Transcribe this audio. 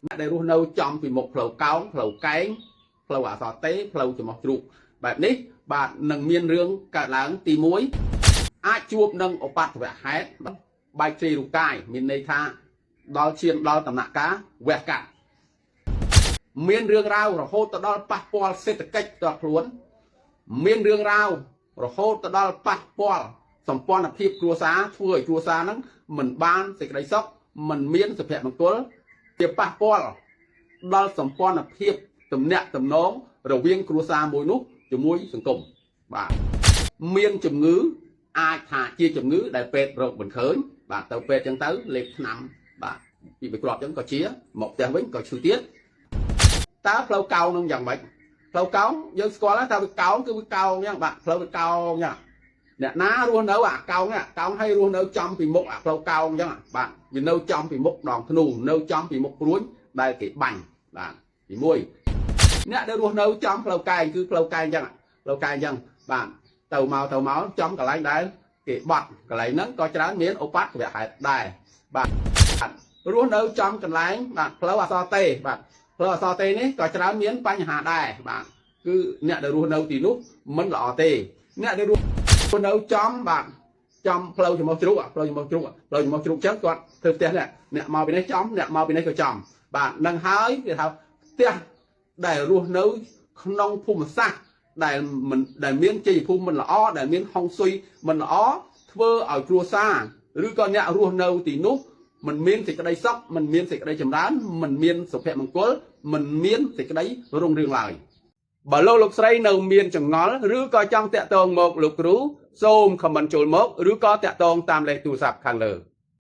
អ្នកដែលរស់នៅចំពីមុខផ្លូវកោងផ្លូវកែងផ្លូវអសរតេផ្លូវច្រមុះជ្រូកបែបនេះបាទនឹងមានរឿងកើតឡើងទី1អាចជួបនឹងឧបទ្ទវហេតុបែកជ្រាយរូបកាយមានន័យថាដល់ឈានដល់ដំណាក់កាលវះកាត់មានរឿងរ៉ាវរហូតទៅដល់ប៉ះពាល់សេដ្ឋកិច្ចផ្ទាល់ខ្លួនមានរឿងរ៉ាវរហូតទៅដល់ប៉ះពាល់សម្ព័ន្ធភាពគ្រួសារធ្វើឲ្យគ្រួសារហ្នឹងមិនបានសេចក្តីសុខមិនមានសុភមង្គលជាប៉ះពាល់ដល់សម្ព័ន្ធភាពទំនាក់ទំនងរវាងគ្រួសារមួយនោះជាមួយសង្គមបាទមានជំងឺអាចថាជាជំងឺដែលពេទ្យរកមិនឃើញបាទទៅពេទ្យចឹងទៅលេបថ្នាំបាទពីបិគ្រាប់ចឹងក៏ជាមកផ្ទះវិញក៏ឈឺទៀតតើផ្លូវកោងនឹងយ៉ាងម៉េចផ្លូវកោងយើងស្គាល់ថាវាកោងគឺវាកោងចឹងបាទផ្លូវវាកោងចឹងអ្នកណារស់នៅអាកោងកោងឲ្យរស់នៅចំពីមុខអាផ្លូវកោងចឹងបាទវានៅចំពីមុខដងធ្នូនៅចំពីមុខព្រួញដែលគេបាញ់បាទទី1អ្នកដែលរស់នៅចំផ្លូវកែងគឺផ្លូវកែងចឹងផ្លូវកែងចឹងបាទទៅមកទៅមកចំកន្លែងដែលគេបត់កន្លែងហ្នឹងក៏ច្រើនមានឧបទ្ទវហេតុដែរបាទរស់នៅចំកន្លែងបាទផ្លូវអសរតេបាទផ្លូវអសរតេនេះក៏ច្រើនមានបញ្ហាដែរបាទគឺអ្នកដែលរស់នៅទីនោះមិនល្អទេអ្នកដែលរស់នៅចំបាទចំផ្លូវច្រមុះជ្រូកផ្លូវច្រមុះជ្រូកផ្លូវច្រមុះជ្រូកចឹងគាត់ធ្វើផ្ទះនេះអ្នកមកពីនេះចំអ្នកមកពីនេះក៏ចំបាទនឹងហើយគេថាផ្ទះដែលរស់នៅក្នុងភូមិសាស្ត្រដែលមិនដែលមានជ័យភូមិមិនល្អដែលមានហុងស៊ុយមិនល្អធ្វើឲ្យគ្រួសារឬក៏អ្នករស់នៅទីនោះមិនមានសេចក្តីសុខមិនមានសេចក្តីចម្រើនមិនមានសុភមង្គលមិនមានសេចក្តីរុងរឿងឡើយបើលោកលោកស្រីនៅមានចម្ងល់ឬក៏ចង់តាក់ទងមកលោកគ្រូសូម comment ចូលមកឬក៏តាក់ទងតាមលេខទូរស័ព្ទខាងលើ។